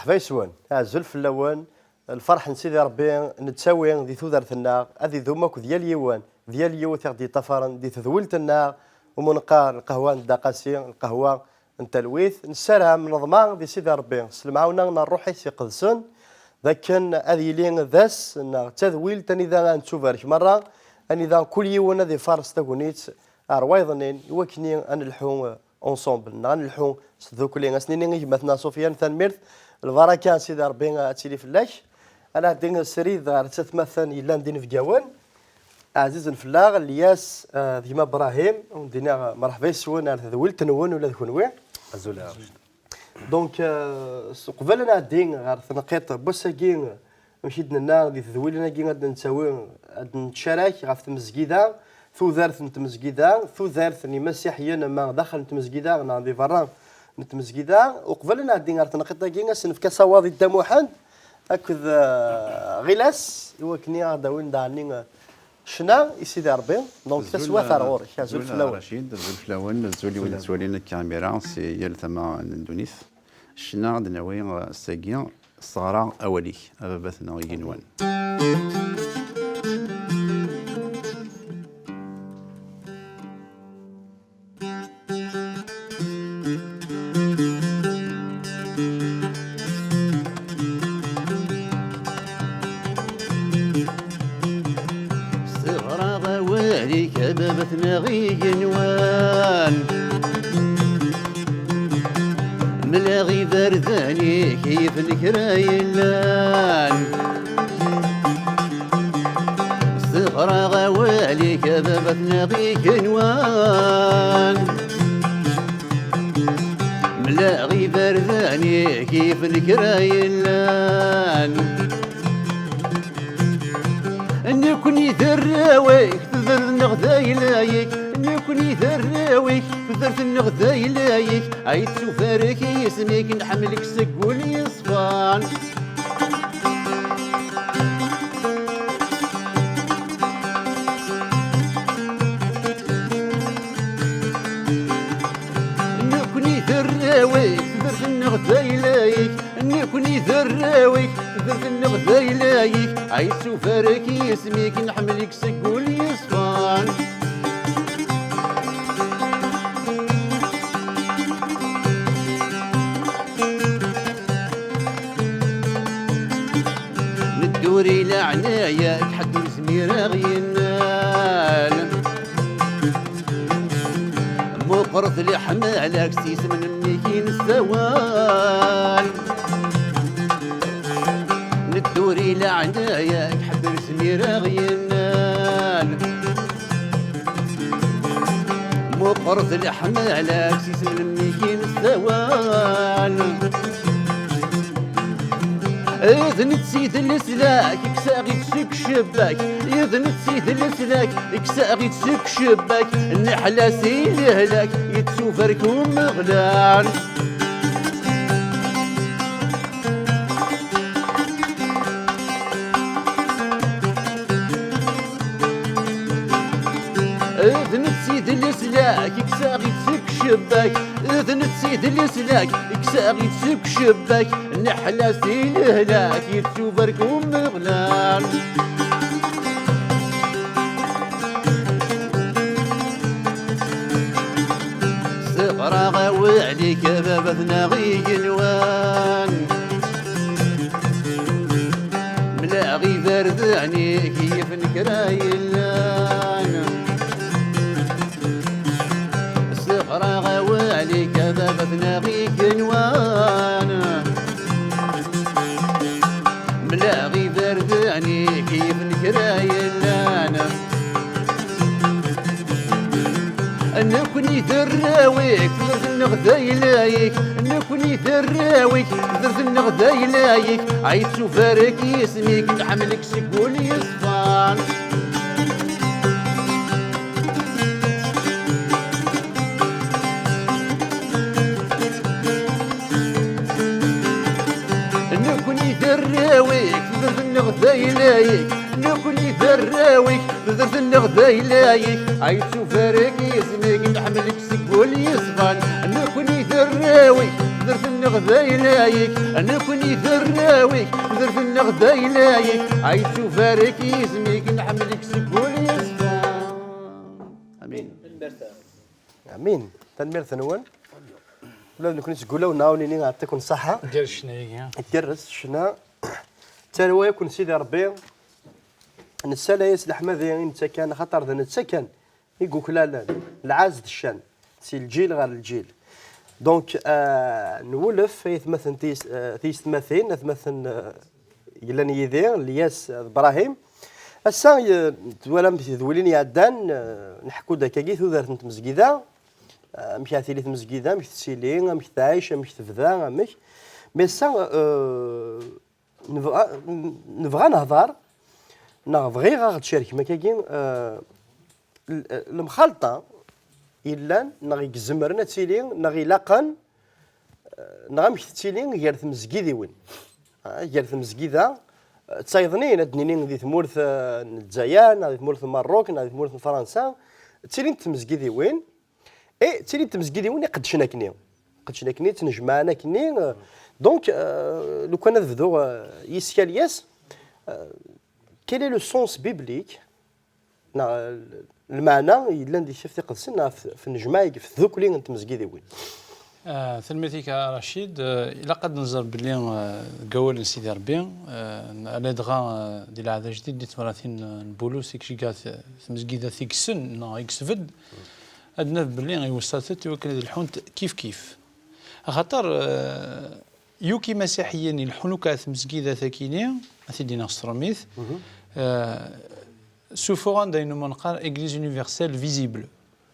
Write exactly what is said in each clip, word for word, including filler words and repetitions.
Merḥba yes-wen, azul fell-awen. Lferḥ n Sidi Ṛebbi nettawi di tudert-nneɣ ad idum akked yal yiwen d yal yiwet i ɣ-d-yeṭṭafaren di tedwilt-nneɣ, umi neqqar lqahwa n Dda Qasi, lqahwa n talwit. Nessaram, neḍma di Sidi Ṛebbi s lemɛawna n Ṛṛuḥ-is iqedsen d akken ad yili d ass neɣ d tadwilt anida ad nettubarek merra, anida kul yiwen ad ifares tagnit ar wayeḍ-nni, i wakken ad nelḥu ensemble, neɣ ad nelḥu s tdukli. Ad s-nini i gma-tneɣ Sofiane tanemmirt, lbaraka n Sidi Ṛebbi ad tili fell-ak. Ad nɛeddi srid ɣer tatmaten yellan d inebgawen ɛzizen fell-aɣ, Lyas, eh, d gma Brahim, ad wen-d-iniɣ merḥba yes-wen ar tedwilt-nwen ula d kenwi. Azul a Donc, euh, s-, qbel ad nɛeddi ɣer tenqiḍt n wass-agi, amek i d-nenna, di tedwilin-agi ad d-nettawi, ad d-nettcarak ɣef tmezgida, tudert n tmezgida, tudert n yimasiḥiyen, ama daxel n tmezgida neɣ di berra n tmezgida. Uqbel ad nɛeddi ɣer tenqiḍt-agi, ad s-nefk asawaḍ i Dda Muḥend akked, euh, Ɣilas, i wakken i aɣ-d-awin daɣenni, euh, Ccna i Sidi Ṛebbi, donc taswiɛt ar ɣur-k, azul fell-awen. Racid, azul fell-awen, azul i wid yettwalin akka imir-a si yal tama n ddunit. Ccna ad d-nawi, eh, ass-agi, sseɣra awal-ik, a baba-tneɣ igenwan. Sseɣraɣ awal-ik, a baba-tneɣ igenwan. Mleɣ iberdan-ik yifen kra yellan. Sseɣraɣ awal-ik, a baba-tneɣ igenwan. Mleɣ iberdan-ik yifen kra yellan. Nekni d arraw-ik, tudert-nneɣ d ayla-ik. Nekni d arraw-ik, tudert-nneɣ d ayla-ik. Ay yettubarek yisem-ik, nḥemmel-ik seg wul yeṣfan. Nekni d arraw-ik, tudert-nneɣ d ayla-ik. Nekni d arraw-ik, tudert-nneɣ d ayla-ik. Ay yettubarek yisem-ik, nḥemmel-ik seg wul yeṣfan. Nedduri leɛnaya-k, ḥedd ur zmir a ɣ-yennal. Muqret leḥmala-k, s yisem n mmi-k i nessawal. Nedduri leɛnaya-k, ḥedd ur zmir a ɣ-yennal. Muqret leḥmala-k, s yisem n mmi-k i nessawal. D netta i d leslak, kkseɣ-it seg ccebbak. D netta i d leslak, kkseɣ-it seg ccebbak. Nneḥla si lehlak, yettubarek Umeɣlal. D netta i d leslak, kkseɣ-it seg ccebbak. D netta i d leslak, kkseɣ-it seg ccebbak. Nneḥla si lehlak, yettubarek Umeɣlal. Sseɣraɣ awal-ik, a baba-tneɣ igenwan. Mleɣ iberdan-ik yifen kra yellan. Sseɣraɣ awal-ik, a baba-tneɣ igenwan. Mleɣ iberdan-ik yifen kra yellan. Nekni d arraw-ik, tudert-nneɣ d ayla-ik. Nekni d arraw-ik, tudert-nneɣ d ayla-ik. Ay yettubarek yisem-ik, nḥemmel-ik seg wul yeṣfan. Nekni d arraw-ik, tudert-nneɣ d ayla-ik. Nekni d arraw-ik, tudert-nneɣ d ayla-ik. Ay yettubarek yisem-ik, nḥemmel-ik seg wul yeṣfan. Nekni d arraw-ik, Tudert-nneɣ d ayla-ik, nekkni d arraw-ik. Tudert-nneɣ d ayla-ik, ay tubarek isem-ik, nḥemmel-ik seg wul yeṣfa. Amin. Amin. Tanemmirt-nwen. Ula d nekkni seg wulawen-nneɣ ad nini yeɛṭikum ṣṣeḥḥa. Tgerrez ccna-agi. Tgerrez ccna. Ttarwa-yakun Sidi Ṛebbi. Nessala-yas leḥmadi i netta kan, axaṭer d netta kan i yuklalen lɛaz d ccan si lǧil ɣer lǧil. Donc, euh, nwulef aytmaten tiyes-, euh, tiyessetmatin, atmaten, euh, yellan yid-i, Lyas d Brahim. Ass-a, y-, twalam tidwilin iɛeddan, euh, nḥekku-d akkagi tudert n tmezgida, euh, amek ara tili tmezgida, amek tettili, amek tɛic, amek tebda, amek. Mais ass-a, euh, nebɣa, nebɣa nehḍer, neɣ bɣiɣ ad ɣ-d-tcerkem akkagi, euh, l-, lemxalṭa yellan, neɣ i izemren ad tili, neɣ ilaqen, euh, neɣ amek tettili gar tmezgidiwin. Ah, gar tmezgida, euh, d tayeḍnin, ad d-nini di tmurt, euh, n Lezzayer, neɣ di tmurt n Merruk, neɣ di tmurt n Fransa, ttilint tmezgidiwin, et ttilint tmezgidiwin iqeddcen akkenni. Iqeddcen akkenni, ttnejmaɛen akkenni, euh, donc, euh, lukan ad bduɣ, euh, yis-k a Lyas, euh, quel est le sens biblique, neɣ, euh, lmeɛna yellan di Tektabt Iqedsen ɣef, ɣef nnejmaɛ, ɣef tdukli n tmezgidiwin? Ah, tanemmirt-ik a Racid. Ah, ilaq ad nẓer belli, ah, deg wawal n Sidi Ṛebbi, ah, ladɣa, ah, di Lɛehd Ajdid, di tebratin, ah, n Bulus i iceggeɛ t-, tmezgida i yessen neɣ i yesbedd, ad naf belli iweṣṣa-tent i wakken ad lḥunt kif kif. Axaṭer, ah, yakk imasiḥiyen ileḥḥun akk ar tmezgida-agi-ni, ad t-id-iniɣ s tṛumit, ah, ssufuɣen-d ayen umi neqqar église universelle visible.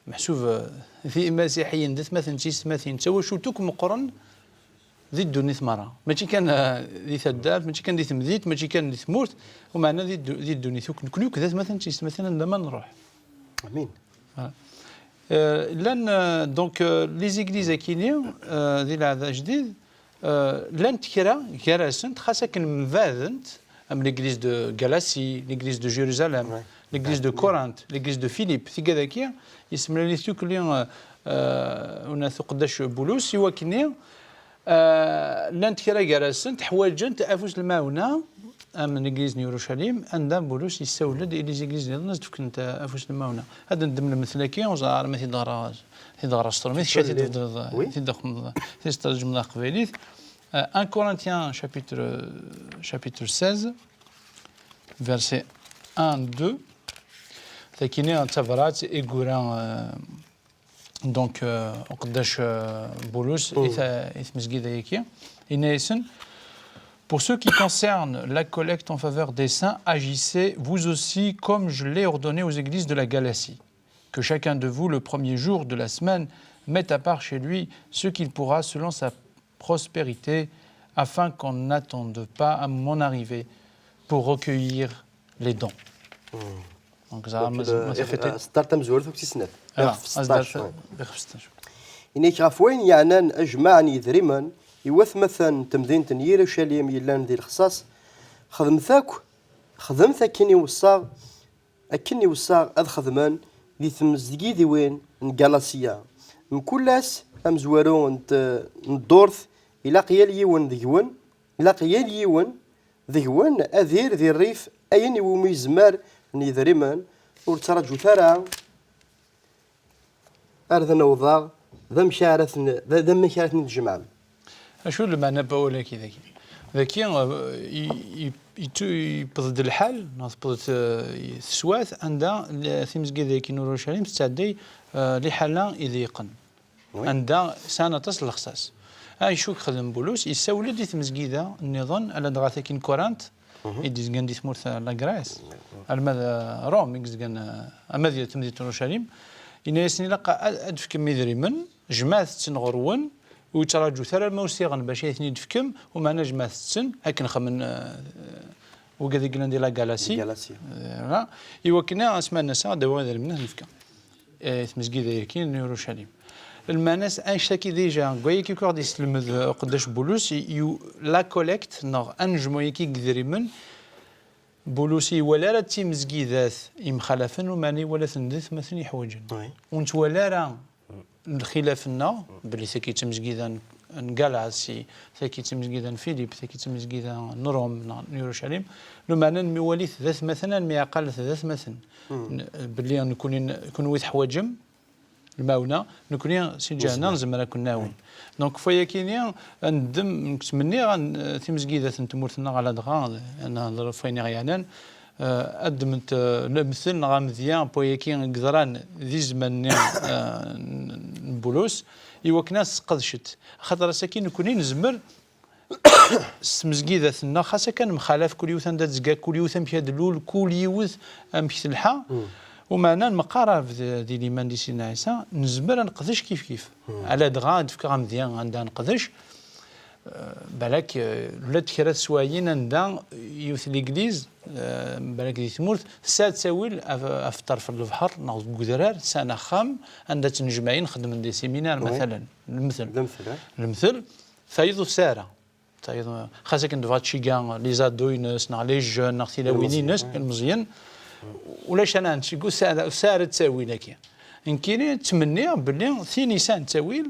Meḥsub, eh, d imasiḥiyen, d atmaten d tiyessetmatin, d tawacult akk meqqren di ddunit merra. Mačči kan, eh, di taddart, mačči kan di temdint, mačči kan di tmurt, umeɛna di ddu-, di ddunit akk. Nekkni akk d atmaten d tiyessetmatin anda ma nruḥ. Amin. Voilà. Eh, llan, eh, donc, eh, les églises akini, eh, di Lɛehd Ajdid, Euh, llant kra gar-asent, xas akken mbaɛdent, am l'église de Galatie, l'église de Jérusalem, ouais, l'église de Corinthe, l'église de Philippe, tigad-agi, yessemlal-it tukli, euh, euh, unat uqeddac Bulus, i wakken-nni, euh, llant kra gar-asent, ḥwajent afus n lemɛawna, am l'église n Yerushalim, anda Bulus yessawel-d i les églises nniḍen ad s-d-fkent, euh, afus n lemɛawna. Ad neddem lemtel-agi, ur ẓriɣ ara ma t-id-ɣreɣ. Tid ɣer Asṭrumit, kečč ad t-id-tbeddleḍ, tid-txedmeḍ, tid-tṛeǧmeḍ aqbaylit. Euh, un Corinthiens chapitre, chapitre seize, verset un, deux. Takini d tabrat i yura, euh, donc, euh, uqeddac, euh, Bulus, i ta-, i tmezgida-agi. Yenna-yasen, pour ce qui concerne la collecte en faveur des saints, agissez vous aussi comme je l'ai ordonné aux églises de la Galatie. Que chacun de vous, le premier jour de la semaine, mette à part chez lui ce qu'il pourra selon sa prospérité, afin qu'on n'attende pas à mon arrivée pour recueillir les dons. Donc, ça, donc, ma, le, ma, ça fait, euh, seḍḍer tamezwarut akk tis snat. Ah, ixef seṭṭac, seḍḍer, ouais. Ixef seṭṭac. Inek ɣef wayen yeɛnan ajmaɛ n yedrimen i watmaten n temdint n Yirucalim yellan di lexṣaṣ, xedmet akk, xedmet akken iweṣṣa akken i weṣṣaɣ ad xedmen di tmezgidiwin n Galasiya. Mkul ass amezwaru n t-, n ddurt, ilaq yal yiwen deg-wen, ilaq yal yiwen deg-wen ad ir di rrif ayen iwumi yezmer n yedrimen, ur ttraǧut ara ar d nawḍeɣ d amek ara ten-, d, d amek ara ten-id-tjemɛem. Acu d lmeɛna n wawal-agi dagi? Dagi, eh, i, i, yettu-, yewweḍ-d lḥal, neɣ tewweḍ-d, eh, teswiɛt, anda l-, timezgida-agi n Urucalim tettɛedday, eh, liḥala iḍeyqen. Oui. Anda sɛan aṭas n lexṣaṣ. Acu i yexdem Bulus? Yessawel-d i tmezgida nniḍen, ala dɣa tagi n Kurant, i d-yezgan di tmurt n la Grèce, alma d, eh, Rome i yezgan, eh, ama di temdint n Urucalim, yenna-yasen ilaq ad, ad d-tefkem idrimen, jemɛet-ten ɣer-wen, ur ttṛaǧut ara arma usiɣ-n bac ad ten-id-tefkem, umeɛna jemɛet-ten, akken xedmen, eh, wigad i yellan di la Galatie. Galatie. Eh, voilà. I wakken asma n ass-a ad d-awiɣ idrimen ad ten-fkeɣ, eh, tmezgida-agi n Urucalim. Lmeɛna-s, annect-agi déjà, deg wayagi akk i ɣ-d-yesselmed, eh, uqeddac Bulus, i, i, la collecte, neɣ anejmu-agi n yidrimen, Bulus ur iwala ara d timezgidat yemxalafen, umeɛna iwala-ten d atmaten yeḥwaǧen. Oui. Ur nettwali ara lxilaf-nneɣ, belli tagi d tamezgida n, n Gala, si tagi d timezgida n Philippe, tagi d timezgida n Rome neɣ n Yerushalim, lumeɛna nmiwali-t d atmaten, almi ɛqalet d atmaten. N- belli nekni, kunwi teḥwaǧem lmaɛuna, nekni si lǧiha-nneɣ nezmer ad ken-nɛawen. Donc, f wayagi-ni, ad neddem, nettmenni, ad n- timezgidat n tmurt-nneɣ, ala dɣa, ad nehder ɣef wayen i ɣ-yeɛnan, eh, ad ddment, eh, lemtel neɣ amedya n wayagi i yeḍran di zzman-nni, eh, n n Bulus, i wakken ad t-sqedcent. Axaṭer ass-agi nekni nezmer s tmezgidat-nneɣ, xas akka nemxalaf, kul yiwet anda tezga, kul yiwet amek ad d-tlul, kul yiwet amek telḥa. Umeɛna nemqarab d, di liman di Sidna Ɛisa, nezmer ad neqdec kif kif. Ala dɣa ad d-fkeɣ amedya anda ad neqdec. Eh, balak, eh, ula d kra teswayin anda yiwet l'église, eh, balak di tmurt, tesɛa ttawil af, af ṭṭerf n lebḥer neɣ deg udrar, sɛan axxam anda ttnejmaɛin, xeddmen des séminaires, oui, matalan, lemtel. Lemtel, eh? Lemtel, tayeḍ ur tesɛi ara. Tayeḍ, xas akken tebɣa tceggeɛ les ados-ines, neɣ les jeunes, neɣ tilawin-ines, ilmeẓyen. Ilmeẓyen. Ulac ana, ur tesɛi ara, ur tesɛi ara ttawil-agi. Nekkini ttmenniɣ belli tin yesɛan ttawil,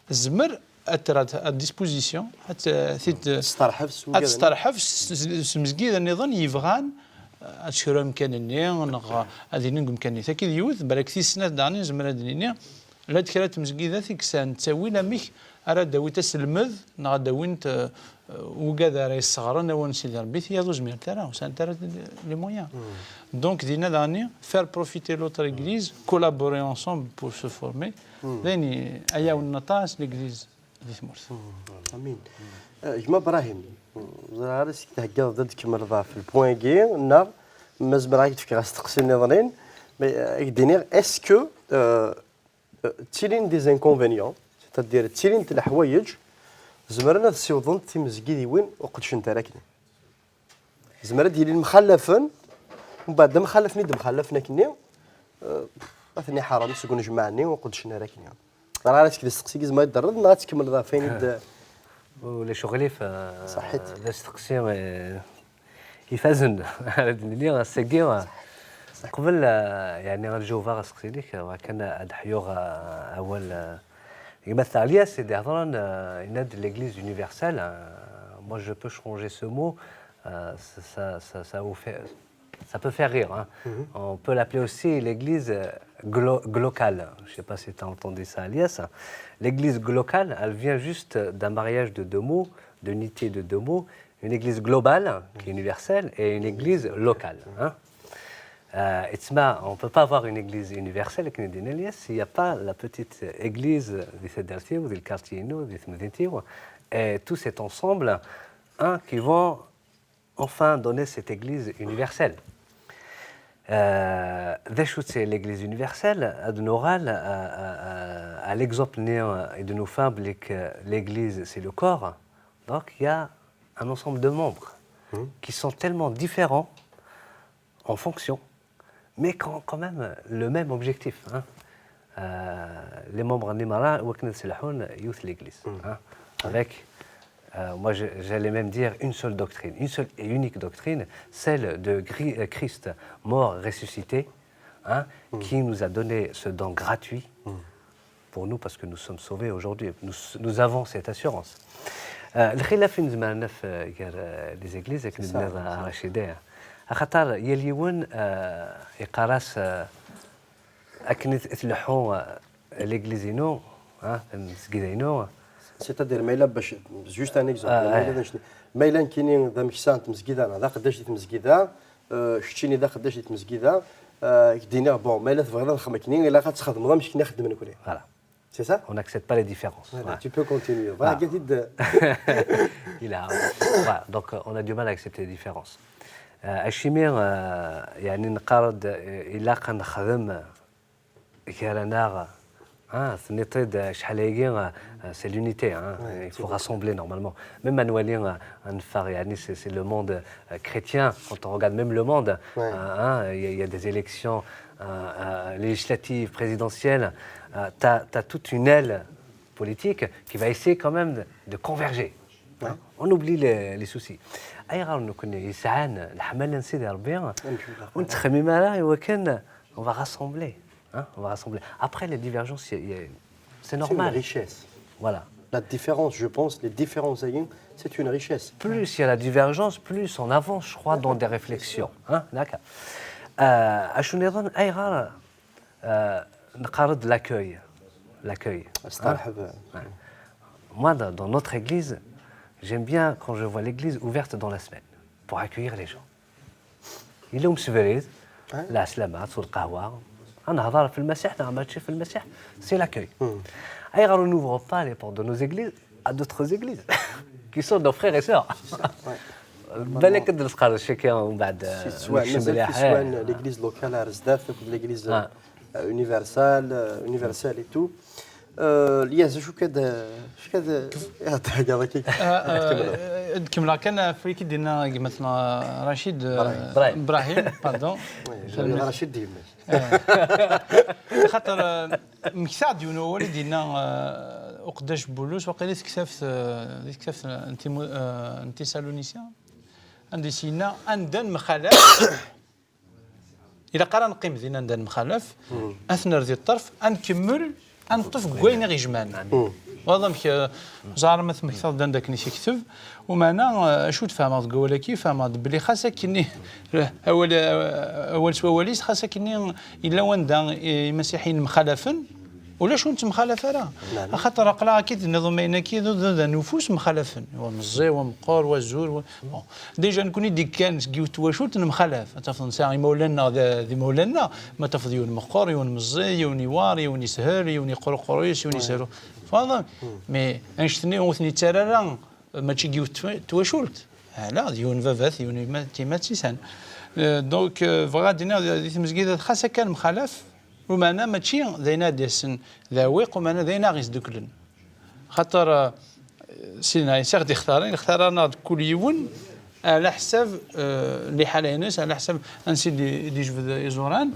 tezmer ad terr à disposition, ad t-, tid-, Testeṛḥeb s ad wigad-nni. Testeṛḥeb s, s, s mezgida nniḍen yebɣan ad tekru amkan-nni, neɣ ad ilin deg umkan-nni. Taki d yiwet, balak tis snat daɣen nezmer ad d-nini, llant kra n tmezgidat i yesɛan ttawil amek ara d-awint aselmed, neɣ ad d-awint, eh, wigad ara yesseɣren awal n Sidi Ṛebbi, tiyaḍ ur zmirent ara, ur sɛant ara les moyens. Donc, dinna daɣen, faire profiter l'autre église, collaborer ensemble pour se former, d ayen i, ay iɛawnen aṭas l'église di tmurt. Amin. Eh, gma Brahim, ẓriɣ ara seg theggaḍ ad d-tkemmleḍ ɣef le point-agi, neɣ ma zemreɣ ad k-d-fkeɣ asteqsi nniḍen, mais, eh, ad k-d-iniɣ, est-ce que, euh, euh, ttilin des inconvénients, c'est-à-dire ttilin leḥwayeǧ zemren ad ssiwḍen timezgidiwin ur qeddcent ara akken? Zemren ad d-yilin mxallafen, mbeɛd mxallafen i d-mxallafen akkenni, eh, ad ten-iḥeṛṛem seg unejmaɛ-nni ur qeddcen ara akkenni. Ɣer ara ttkel isteqsi gizem ad d-terreḍ neɣ ad tkemmleḍ ɣef ayen i d- Ulac uɣilif, eh, ṣaḥit. D asteqsi, eh, ifazen. Ara d-nini ass-agi, eh, qbel, eh, yeɛni ad jawbeɣ asteqsi-inek, eh, kan ad ḥyuɣ, eh, awal, eh, gma Taɣlyas i d-ihedṛen, eh, yenna-d l'église universelle, eh, moi je peux changer ce mot, eh, ça, ça, ça, ça vous fait, ça peut faire rire, hein. On peut l'appeler aussi l'église, euh, glo-, glocale. Je sais pas si tu as entendu ça, Alias. L'église glocale, elle vient juste d'un mariage de deux mots, d'unité de deux mots. Une église globale, qui est universelle, et une église locale, hein. Euh, et ça, on peut pas avoir une église universelle, comme dit Alias, s'il n'y a pas la petite église de Sedarti ou du quartier Inou, de Tmedinti, et tous cet ensemble, hein, qui vont enfin donner cette Église universelle. Euh, d acu-tt l'Église universelle, ad nuɣal à, à, à, à l'exemple-nni i d-nufa belli que l'Église, c'est le corps. Donc, il y a un ensemble de membres qui sont tellement différents en fonction, mais qui ont quand même le même objectif, hein. Euh, les membres n imara, wakken ad sselḥun yiwet l'église, hein, avec, euh, moi, je- j'allais même dire une seule doctrine, une seule et unique doctrine, celle de Gri- euh, Christ mort, ressuscité, hein, qui nous a donné ce don gratuit pour nous, parce que nous sommes sauvés aujourd'hui. Nous, nous avons cette assurance. Euh, lxilaf i nezmer ad naf, euh, gar, euh, les églises, akken d-tenniḍ a Rachid. Axaṭer yal yiwen, euh, yeqqar-as, euh, akken i t-, i tleḥḥu, euh, l'église-inu, hein, tamezgida-inu. C'est-à-dire, ma yella bac, juste un exemple, ma yella d anect-nni, ma yella nekkini d ameksa n tmezgida, neɣ d aqeddac di tmezgida, euh, keččini d aqeddac di tmezgida, euh, k-d-iniɣ, bon, ma yella tebɣiḍ ad nexdem akkenni, ilaq ad txedmeḍ amek i xeddmen nekkni. Voilà. C'est ça ? On n'accepte pas les différences. Voilà, tu peux continuer. Voilà. Il a, voilà, donc, euh, on a du mal à accepter les différences. Euh, acimi, euh, yeɛni neqqar-d, euh, ilaq ad nexdem gar-aneɣ, hein, tenniḍ-t-id, euh, acḥal-agi, euh, c'est l'unité, hein. Il faut rassembler normalement. Même à Noël, euh, un phare, yeɛni, c'est, c'est le monde, euh, chrétien. Quand on regarde même le monde, euh, hein, il y a, il y a des élections, euh, euh, législatives, présidentielles. Euh, t'as, t'as toute une aile politique qui va essayer quand même de, de converger. Hein. On oublie les, les soucis. Ayɣer nekkni yesɛan leḥmala n Sidi Ṛebbi, ur nettxemmim ara i wakken on va rassembler, hein, on va rassembler. Après, les divergences, c'est, c'est normal. C'est une richesse. Voilà. La différence, je pense, les différences, c'est une richesse. Plus il y a la divergence, plus on avance, je crois, dans des réflexions. Hein, d'accord. Euh, acu nniḍen, ayɣer euh, neqqar-d l'accueil, l'accueil. Asterḥeb. Moi, dans, dans notre église, j'aime bien quand je vois l'église ouverte dans la semaine pour accueillir les gens. Yella umsebrid, lɛeslama, ttut lqahwa, ad nehḍer f Lmasiḥ neɣ mačči f Lmasiḥ, c'est l'accueil. Ayɣer on n'ouvre pas les portes de nos églises à d'autres églises qui sont nos frères et sœurs? Balak ad d-nesqerdec akka umbeɛd. Si teswa, mazal tiswan l'église locale ar zdat akked l'église euh, universelle, euh, universelle et tout. Euh, Lyaz, acu kad acu kad ad theggaḍ akka? Ad kemmleɣ kan ɣef wayen i d-yenna gma-tneɣ Racid, euh, Brahim. Brahim, pardon. Racid d yemma-k. Xaṭer euh, mmektaɣ-d yiwen wawal i d-yenna euh, uqeddac Bulus, waqila di tektabt euh, di tektabt n Timu- euh, n Tisalunisiyen, anda i s-yenna anda nemxalaf, ilaq ara neqqim din anda nemxalaf, ad t-nerr di ṭṭerf, ad nkemmel, ad neṭṭef deg wayen i ɣ-ijemɛen. Waḍ amek, euh, ẓer ma temmektaḍ-d anda akken i t-ikteb, umeɛna euh, acu d-fehmeɣ deg wawal-agi, fehmeɣ-d belli xas akkenni, awal, euh, awal s wawal-is, xas akkenni yella wanda imasiḥiyen mxalafen, ulac ur nettemxalaf ara. Axaṭer aql-aɣ akka i d-tenniḍ umayen-agi d udad n ufus mxalafen. Wa meẓẓi, wa meqqer, wa zur, wa... Bon. Déjà nekni d-ikkan seg yiwet twacult nemxalaf. Ad tafeḍ nesɛa imawlan-nneɣ d d imawlan-nneɣ. Ma tafeḍ yiwen meqqer, yiwen meẓẓi, yiwen iwar, yiwen ishel, yiwen iqqur uqerru-is, yiwen ishel. Tfahmeḍ? Mais annect-nni ur ten-ittarra ara, mačči deg yiwet twa- twacult. Ala, d yiwen baba-t, yiwen yemma-t, yemma-t sisan. Euh, donc, euh, bɣiɣ ad d-iniɣ di di tmezgida xas akka nemxalaf, umeɛna mačči d ayen ad d-yasen d aɛewwiq, umeɛna d ayen aɣ-isduklen. Xaṭer euh, Sidna Ɛisa i ɣ-d-ixtaren, ixtar-aneɣ-d kul yiwen ɛla ḥsab euh, liḥala-ines, ɛla ḥsab ansi d- i d-ijbed iẓuran.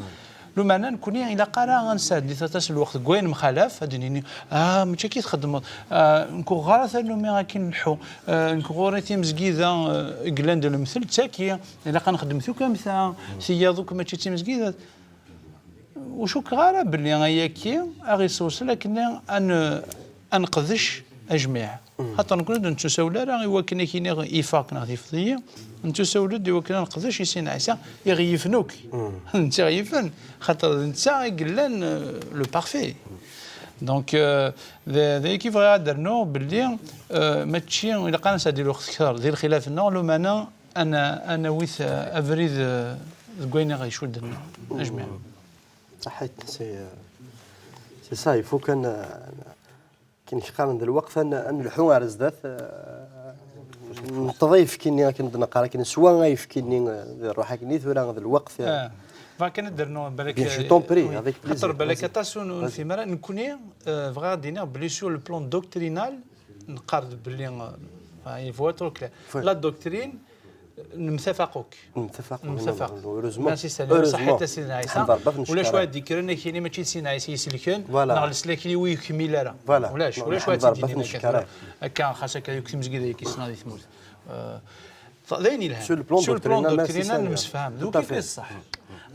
Lumeɛna nekni ilaq ara ad nesɛeddi aṭas n lweqt deg wayen mxalaf, ad d-nini ah mačči akka i txeddmeḍ, ah, nekk ur ɣer ara tannumi akken nleḥḥu, ah, nekk ɣur-i timezgida euh, i yellan d lemtel d taki, ilaq ad nexdem tukkamt-a, tiyaḍ akk mačči d timezgida. Ur cukkeɣ ara belli ayagi a ɣ-isewṣel akken a n- a neqdec ajmiɛ. Xaṭer nekkni ur nettusawel ara i wakken ad k-iniɣ ifeɣ-k neɣ tifeḍ-iyi, nettusawel-d i wakken a neqdec i Sidna Ɛisa i ɣ-yifen akk. Netta i ɣ-yifen, xaṭer d netta i yellan euh, le parfait. Donc euh, d d ayagi bɣiɣ ad d-rnuɣ belli euh, mačči ilaq ad nesɛeddi lweqt kter di lxilaf-nneɣ, lumeɛna ad n- ad nawi t- abrid euh, deg wayen i ɣ-icudden ajmiɛ. Saḥit, c'est euh, c'est ça, il faut kan euh, kin qqaren d lweqt ad n- ad nelḥu ar zdat euh, neṭṭeḍ ayefki-nni akken d-neqqar akken neswa ayefki-nni euh, di ṛṛuḥ akken i tura d lweqt euh, Ah, bɣiɣ kan ad d-rnuɣ balak Bien, je t'en prie, oui. Avec plaisir. Xaṭer balak Vas-y. Aṭas ur nefhim ara nekkni euh, bɣiɣ ad d-iniɣ belli sur le plan doctrinal neqqar-d belli euh, enfin, il faut être au clair. La doctrine nemtafaq akk. Nemtafaq. Nemtafaq. Heureusement. Merci Seigneur. Heureusement. Saḥit a Sidna Ɛisa. Nḥemd Rebbi ad t-neckeṛ. Ulac wa d-ikkren ad k-yini mačči d Sidna Ɛisa i yi-iselken, Voilà. Neɣ leslak-nni ur yekmil ara. Voilà. Ulac, Non, ulac wa nḥemd Rebbi ad t-id-yini t-neckeṛ. Akka xas akka yakk timezgida yakk yesna di tmurt. Euh, d ayen yelhan. Sur le plan Sur le plan doctrinal, merci doctrinal Seigneur. nemsefham. Tout Donc à i fait. Ṣṣeḥ.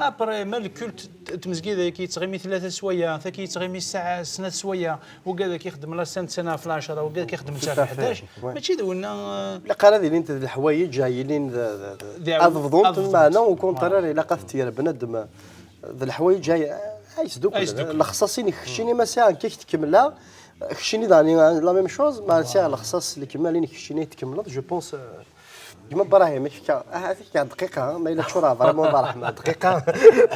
Après, ma le culte, tmezgida yakk yettɣimi tlata swaya, taki yettɣimi ssaɛa snat swaya, wigad akka ixeddem la Sainte Seine ɣef lɛecṛa, wigad akka ixeddem ssaɛa Tout à fait. ḥdac. Ouais. Mačči d winna euh, Ilaq ara ad ilint d leḥwayeǧ a yilin d- d- d- Di- ad bḍunt, ad bḍunt. meɛna au contraire ilaq ad tent-yerr bnadem d leḥwayeǧ ay ay sduklen. Ay sduklen. Lexṣaṣ-in keččini Masia amek i k-tkemmleɣ, keččini daɣen la même chose, Masia lexṣaṣ lekmal-in keččini i tkemmleḍ, je pense euh, gma Brahim, ad k-fkeɣ ah, ad k-fkeɣ dqiqa, ma yella tcureḍ vraiment Brahim, dqiqa,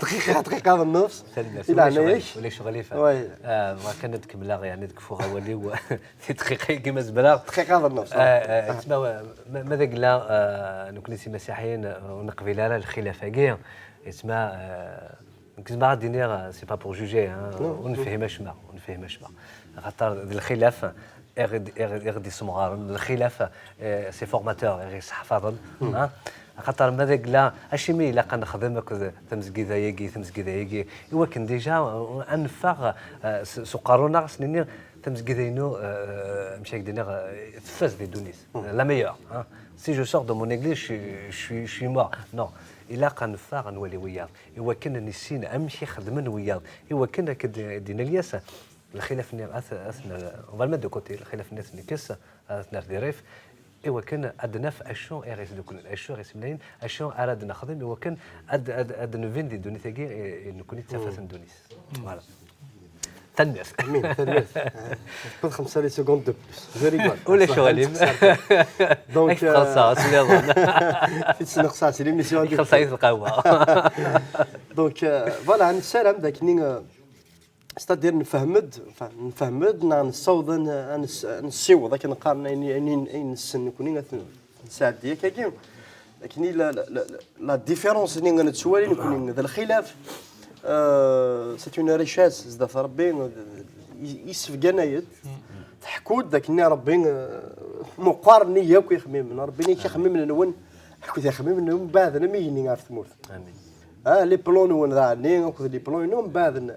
dqiqa, dqiqa d nnefs. Tanemmirt. I leɛnaya-k. Ulac ɣlifa. Ouais. Ah, bɣiɣ kan ad kemmleɣ, yeɛni ad kfuɣ awal-iw di dqiqa-agi ma zemreɣ. Dqiqa d nnefs. Ah, ah, yettma, ma ma d agla, ah, nekkni s imasiḥiyen, ah, ur neqbil ara lxilaf-agi. Yettma, ah, nekk zemreɣ ad d-iniɣ, ah, c'est pas pour juger, hein, ur nefhim acemma, ur nefhim acemma. Axaṭer d lxilaf, i ɣ-d- i ɣ-, i ɣ-d-issemɣaren, d lxilaf, eh, c'est formateur, i ɣ-yesseḥfaḍen, hein? Axaṭer ma d agla, acimi ilaq ad nexdem akked tamezgida-agi, tamezgida-agi, i wakken déjà, eh, ad neffeɣ, eh, s s uqerru-nneɣ, s nini tamezgida-inu, eh, amek ad k-d-iniɣ, eh, tfaz di ddunit, la meilleure, hein? Si je sors de mon église, je suis- je suis- je suis mort. Non, ilaq ad neffeɣ ad nwali wiyaḍ, i wakken ad nissin amek i xeddmen wiyaḍ, i wakken akken d-, d-yenna Lyas, Lxilaf-nni, at, at, on va le mettre de côté, lxilaf-nni ad t-nekkes, ad t-nerr di rrif, i wakken ad naf acu i ɣ-isduklen, acu i ɣ-isemlayen, acu ara d-nexdem i wakken ad, ad, ad d-nbin di ddunit-agi i, i nekkni d tafat n ddunit. Voilà. Tanemmirt. Amin, tanemmirt. Tewwiḍ xemsa les secondes de plus. Je rigole. Ulac aɣilif. Donc, euh, xelṣeɣ, s nniḍen. Ti tesneqsaḍ, c'est l'émission. Xelṣeɣ-it lqahwa. Donc, euh, voilà, nessaram d akken, euh, c'est-à-dire nfehmed, enfin, nfehmed, neɣ nessaweḍ ad n-, ad ness-, ad nessiweḍ akken qqaren ayen, ayen, ayen nessen nekkni ad t-, nesɛeddi akkagi. Lakin la, la, la, la différence-nni nettwali nekkni d lxilaf, euh, c'est une richesse zdat Rebbi, i, i yessebgan-ayi-d. Teḥku-d akken Rebbi, euh, meqqar nnig akk ixemmimen. Rebbi nnig ixemmimen-nwen akked ixemmimen-nwen mbeɛden am igenni ɣef tmurt. Amin. Ah, les plans-nwen daɣen akked les plans-inu mbeɛden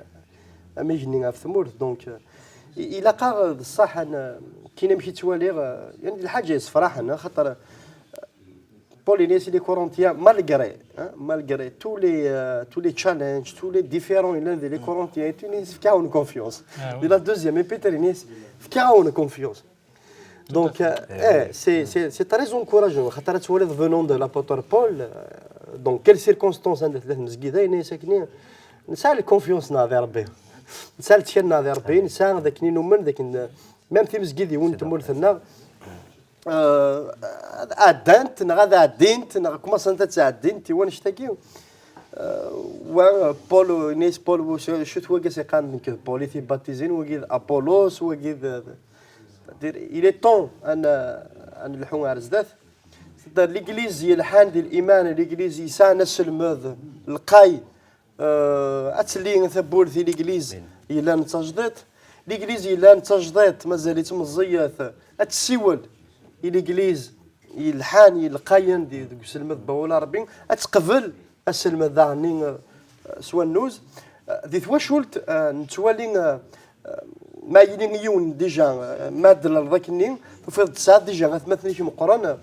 am igenni ɣef tmurt. Donc, euh, i-, ilaq-aɣ d ṣṣeḥ ad n-, kkin amek i ttwaliɣ, euh, yani d lḥaǧa yessefraḥen, axaṭer, euh, Paul ini-as i les Corinthiens, malgré, hein, malgré tous les, euh, tous les challenges, tous les différends yellan di les Corinthiens, ini-as fkiɣ-awen confiance. Ah, oui. Di la deuxième épître, ini-as fkiɣ-awen confiance. Donc, euh, eh, c'est, c'est, c'est très encourageant. Xaṭer ad twaliḍ venant de l'apôtre Paul, euh, dans quelles circonstances anda tella tmezgida, yenna-yas akkenni, nesɛa la confiance-nneɣ di Rebbi. Nesɛa lettkal-nneɣ di Rebbi, nesɛa d akken i numen, d akken, euh, même timezgidiwin n tmurt-nneɣ, euh, ad ɛeddant, neɣ ad ɛeddint, neɣ kumaṣant ad ttɛeddint, i wannect-agi. Euh, wa, Paul, yenna-yas Paul, cwiṭ wagi as-iqqaren nekk d Paul i t-ibaptizin, wagi d Apollos, wagi d, d, c'est-à-dire, il est temps ad n-, ad nelḥu ar zdat. C'est-à-dire, l'église yelḥan di liman, l'église yesɛan aselmed lqay, euh, ad telli tawwurt i l'église yellan d tajdiṭ. L'église yellan d tajdiṭ, mazal-itt meẓẓiyet, ad tessiwel i l'église yelḥan, yelqayen di, deg uselmed n Bawul Ṛebbi, ad teqbel aselmed daɣen-nni, euh, s wannuz. Euh, di twacult, euh, nettwali, euh, euh, ma yili yiwen déjà, euh, ma d-tleḍ akkenni, tufiḍ tesɛa déjà atmaten-ik meqqren, euh,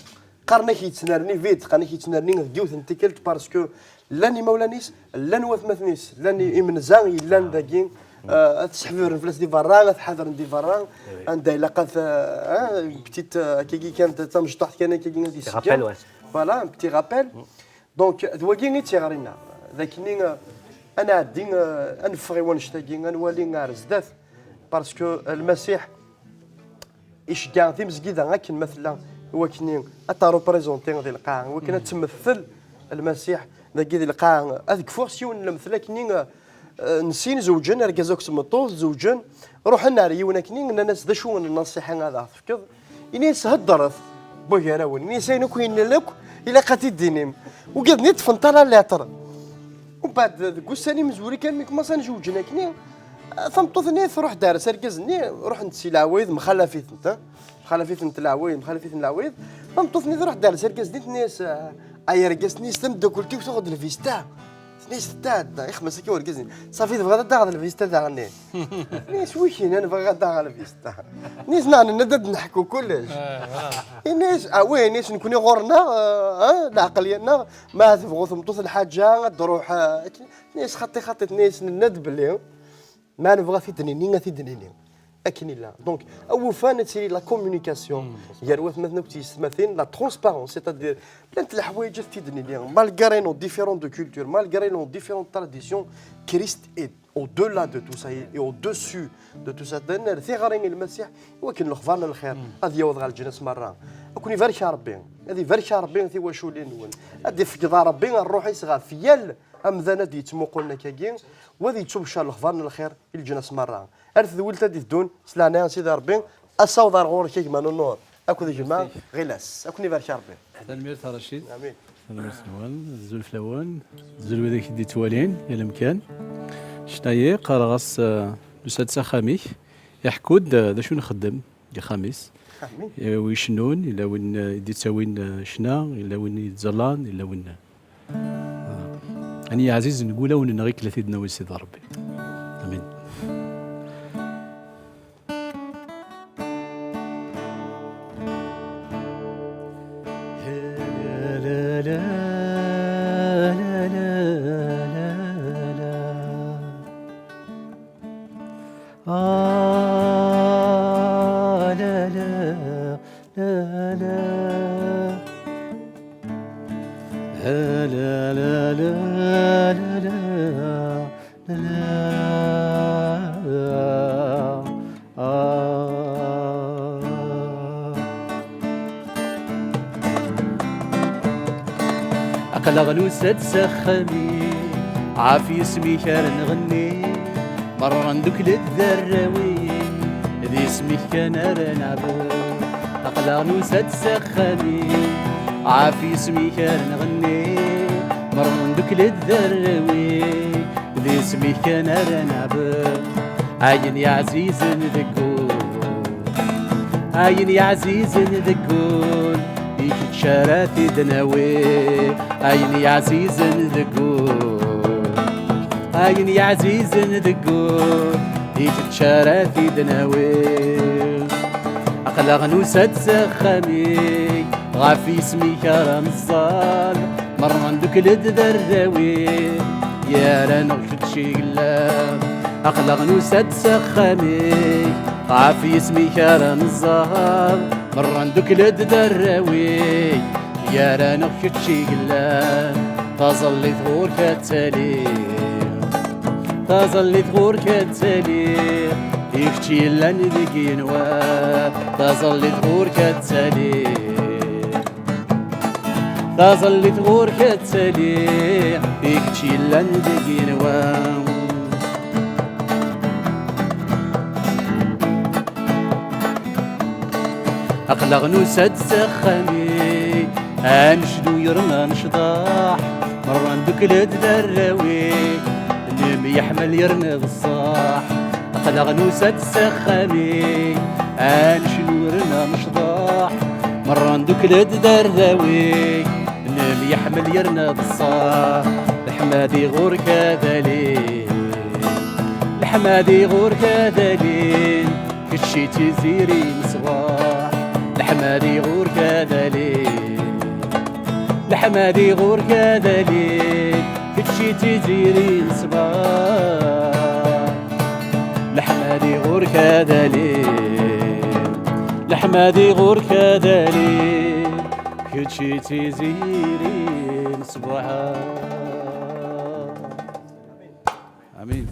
qqaren-ak yettnerni vite, qqaren-ak yettnerni deg yiwet n tikkelt, parce que llan imawlan-is, llan watmaten-is, llan i-, imenza yellan dagi, euh, ad seḥbiren fell-as di berra, ad ḥadren di berra, anda ilaq ad, euh, hein, une petite, euh, akkagi kan, tamecṭuḥt kan akkagi ad iseǧǧem. Rappel, ouais. Voilà, un petit rappel. Donc, d wagi i d tiɣri-nneɣ. D akken, eh, ad nɛeddi, eh, ad neffeɣ i wannect-agi, ad nwali ar zdat. Parce que Lmasiḥ iceggeɛ timezgida akken ma tella, i wakken ad tareprezenti di lqaɛa, i wakken ad tmettel Lmasiḥ dagi di lqaɛa. Ad kfuɣ s yiwen n lemtel akken, eh, Eh, n sin zewǧen, argaz akked tmeṭṭut zewǧen, ruḥen ar yiwen akkenni, nnan-as: "D acu n nnṣiḥa ad aɣ-tefkeḍ?" Ini-as: "Heddret, wagarawen." Ini-as: "Ayen akk yellan akk, ilaq ad t-id-tinim." Ugaden i ṭṭfen tala lettre. Umbeɛd, deg ussan imezwura kan, mi kmaṣan zewǧen akkenni, eh, tameṭṭut-nni truḥ-d ar argaz-nni, ruḥent si leɛwayed, mxalaf-itent, eh. Mxalaf-itent leɛwayed, mxalaf-iten leɛwayed. Tameṭṭut-nni truḥ-d ar argaz-nni, tenna-yas: "Ah, ay argaz-nni, s tameddakelt-iw tuɣ-d lvista." Tenna-yas: "Tedda, ixem-as akka urgaz-nni. Ṣafi, tebɣiḍ ad d-taɣeḍ lvista daɣen-nni?" Tenna-yas: "Wihin, ana bɣiɣ ad d-aɣeɣ lvista." Tenna-yas: "Neɣ nenna-d ad d-neḥku kullec." Tenna-yas: "Ah, wi, tenna-yas, nekkni ɣur-neɣ, ah, ah, leɛqel-nneɣ, ma tebɣu tmeṭṭut lḥaǧa, ad d-truḥ, ah, akken." Tenna-yas: "Xaṭi, xaṭi," tenna-yas, "nenna-d belli ma nebɣa ad t-id-nini, ad t-id-nini." Akken illa. Donc, awufan ad tili la communication gar watmaten akked tyessetmatin, la transparence, c'est-à-dire, llant leḥwayeǧ ad t-id-nini, malgré nos différentes cultures, malgré nos différentes traditions, Christ est au-delà de tout ça et, et au-dessus de tout ça. Ad nerr tiɣri i Lmasiḥ, i wakken lexbar n lxir ad yaweḍ ɣer leǧnas merra. Ad ken-ibarek Ṛebbi, ad ibarek Ṛebbi tiwaculin-nwen, ad ifkeḍ Ṛebbi ṛṛuḥ-is ɣef yal amdan ad yettmuqulen akkagi, wa ad yettubeccer lexbar n lxir i leǧnas merra. Ar tedwilt ad d-iteddun, s leɛnaya n Sidi Ṛebbi, ad saweḍ ar ɣur-k a gma Nunur akked gma Ɣilas. Ad ken-ibarek Ṛebbi. Tanemmirt a Racid. Amin. Tanemmirt-nwen, azul fell-awen, azul widak i d-yettwalin, yal amkan. Ccna-yi, qqareɣ-as, eh, nusa-d s axxam-ik, iḥekku-d, eh, d acu nxeddem deg uxxam-is. Amin. Eh, wi icennun, yella win, eh, i d-yettawin, eh, ccna, yella win i yettẓallan, yella win, eh, Ani yeɛzizen deg wulawen-nneɣ i k-la-t-id-nawi Sidi Ṛebbi. Amin. Ah, la, la, la, la. Ah, la, la, la, la, la, la. Ah. Aql-aɣ nusa-d s axxam-ik, ɣef yisem-ik ara nɣenni, merra ndukkel-d d arraw-ik, d isem-ik kan ara neɛbed. Aql-aɣ nusa-d s axxam-ik, ɣef yisem-ik ara nɣenni, merra ndukkel-d d arraw-ik, d isem-ik kan ara neɛbed. Ayen yeɛzizen deg wul, ayen yeɛzizen deg wul, i kečč ara t-id-nawi. Ayen yeɛzizen deg wul, ayen yeɛzizen deg wul, i kečč ara t-id-nawi. Aql-aɣ nusa-d s axxam-ik, ɣef yisem-ik ara neẓẓal, merra ndukkel-d d arraw-ik, gar-aneɣ kečč i yellan. Aql-aɣ nusa-d s axxam-ik, ɣef yisem-ik ara neẓẓal, merra ndukkel-d d arraw-ik, gar-aneɣ kečč i yellan. Taẓallit ɣur-k ad tali, taẓallit ɣur-k ad tali, i kečč yellan deg igenwan. Taẓallit ɣur-k ad tali, taẓallit ɣur-k ad tali, i kečč yellan deg igenwan. Aql-aɣ nusa-d s axxam-ik, ad necnu yerna necḍeḥ, merra ndukkel-d d arraw-ik, nemyeḥmal yerna d ṣṣeḥ. Aql-aɣ nusa-d s axxam-ik, ad necnu yerna necḍeḥ, merra ndukkel-d d arraw-ik, nemyeḥmal yerna d ṣṣeḥ. Leḥmadi ɣur-k ad alin, leḥmadi ɣur-k ad alin, kečč i tiziri n ṣṣbeḥ. Leḥmadi ɣur-k ad alin, leḥmadi ɣur-k ad alin, kečč i tiziri n ṣṣbeḥ. Leḥmadi ɣur-k ad alin, leḥmadi ɣur-k ad alin, kečč i tiziri n ṣṣbeḥ. Amin.